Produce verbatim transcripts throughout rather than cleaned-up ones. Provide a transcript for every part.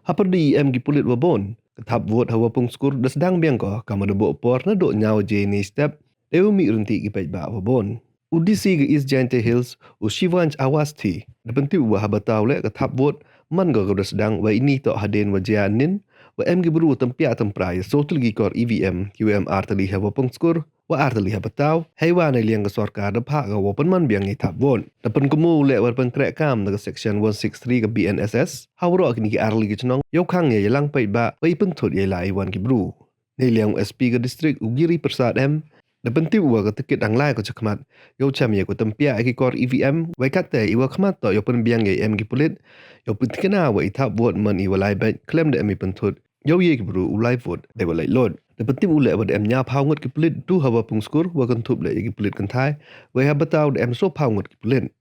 Hapyrdi em ki pulit wa bun, ka thap vote ha Wapung Skur da sdang biang ko, kamwa da buh por nadooh ynñiaw baje ynne step, deiwa mih ryntih ki paidbah wa bun. U D C ka East Jaintia Hills, u Shivansh Awasthi, da pyntip u wa ha Batao leh ka thap vote man ko kawa da sdang, wa ini toh hadien wa jia ynnin, wa em ki bru wa tympiah tympra ya soo tylli ki kor E V M, kiwa em ar tylli ha Wapung Skur, wa ar tylli ha Batao, heiwa neiliang ka sorkar da phah ka wow pynman biang yei thap vote. Da pynkynmoo u leh wa da pynkrehkaam da ka Section one six three ka B N S S, ha waroh kini ki ar tylli ki chnong, yow khang ya yalang paidbah, wa i pynthut yei lai i wan ki bru. Neiliang u S P ka district, u Giri Prasad M, da pyntip u wa ka tikit dang lai ko chakhmat, yow chem ya ka tympiah ya ki kor E V M, wei kattæ iwa khmat toh yow pynbiang yei em ki pulit, yow pyntikna wa i thap vote man iwa lai beit, khlem da em i pynthut, yow ye ki bru u lai vote deiwa laitluid. Da pyntip u leh wa da em ynñiaw phaw ngut ki pulit, du ha Wapung Skur, wa kynthup leh ya ki pulit kynthai, wei ha Batao da em soo phaw ngut ki pulit.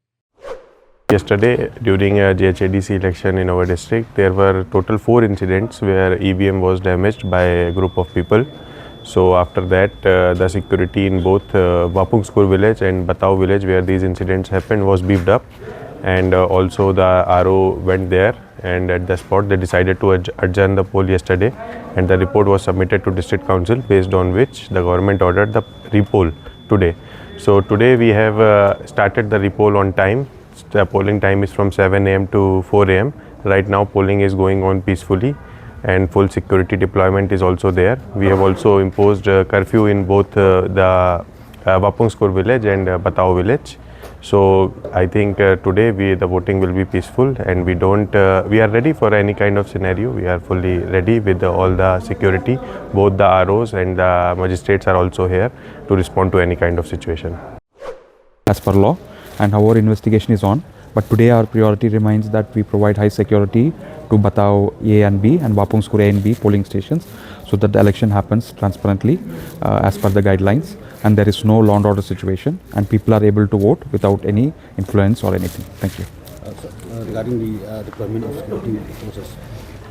Yesterday, during a G H A D C election in our district, there were total four incidents where E V M was damaged by a group of people. So after that, uh, the security in both, uh, Wapung Skur village and Batao village, where these incidents happened, was beefed up, and, uh, also the R O went there, and at the spot they decided to adj-, adjourn the poll yesterday, and the report was submitted to District Council, based on which the government ordered the repoll today. So today we have, uh, started the repoll on time. The polling time is from seven a m to four a m. Right now polling is going on peacefully, and full security deployment is also there. We have also imposed a curfew in both, uh, the, uh, Wapung Skur village and, uh, Batao village. So I think, uh, today we, the voting will be peaceful, and we don't, uh, we are ready for any kind of scenario. We are fully ready with the, all the security. Both the R Os and the magistrates are also here to respond to any kind of situation. As per law, and our investigation is on. But today our priority remains that we provide high security to Batao A and B and Wapung Skur A and B polling stations, so that the election happens transparently, uh, as per the guidelines, and there is no law and order situation, and people are able to vote without any influence or anything. Thank you. Uh, sir, uh, regarding the, uh, deployment of security forces,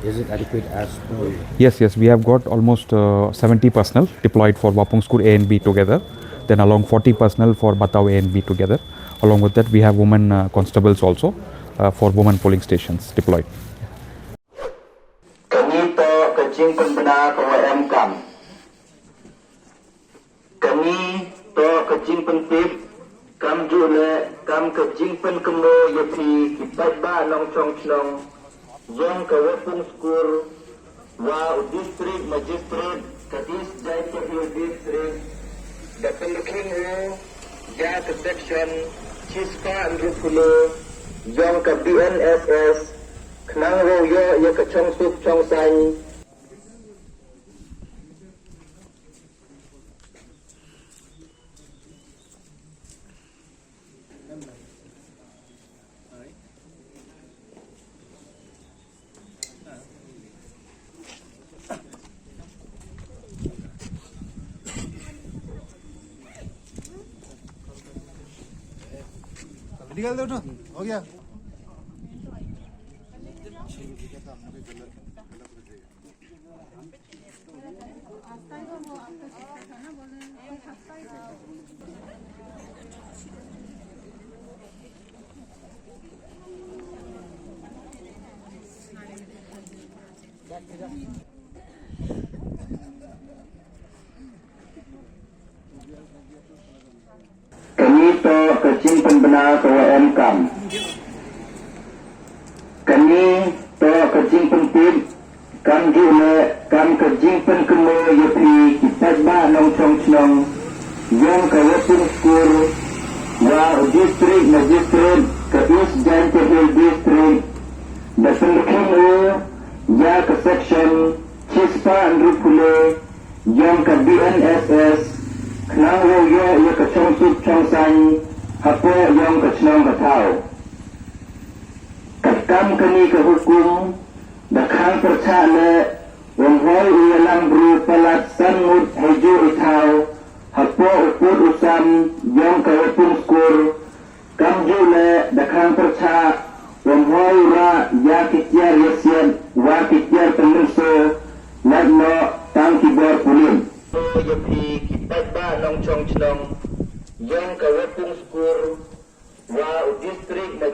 is it adequate as per? Yes, yes, we have got almost, uh, seventy personnel deployed for Wapung Skur A and B together, then along forty personnel for Batao A and B together. Along with that, we have women, uh, constables also, uh, for women polling stations deployed. Kani toh ka jingpynbna ka wa em kam. Kani toh ka jingpyntip, kamjooh leh kam ka jingpynkynmoo ya phi ki paidbah nongchong chnong yong ka Wapung Skur, wa u District Magistrate ka East Jaintia Hills District da pynkhih u ya ka Section chispah ynru phulo yong ka B N S S, khnang wow yoh ya ka chongsuk chongsaiñ. निकाल दो, उठो। हो गया। Kani toh ka jingpynbna ka wa em kam. Kani toh ka jingpyntip, kamjooh leh kam ka jingpynkynmoo ya phi ki paidbah nongchong chnong yong ka Wapung Skur, wa u District Magistrate ka East Jaintia Hills District da pynkhih u ya ka Section chispah ynru phulo yong ka B N S S, khnang wow yoh ya ka chongsuk chongsaiñ hapoh yong ka chnong ka thaw. Katkam kani ka hukum da khang pyrchah leh, ym hoi u yalang bru palat san ngut heijooh i thaw hapoh u pud u sam yong ka Wapung Skur, kamjooh leh da khang pyrchah, ym hoi u rah ya ki tiar yasiat wa ki tiar pynmynsaw, lait noh tang ki bor pulit. Ya phi ki paidbah nongchong chnong yong ka Wapung Skur, wa u District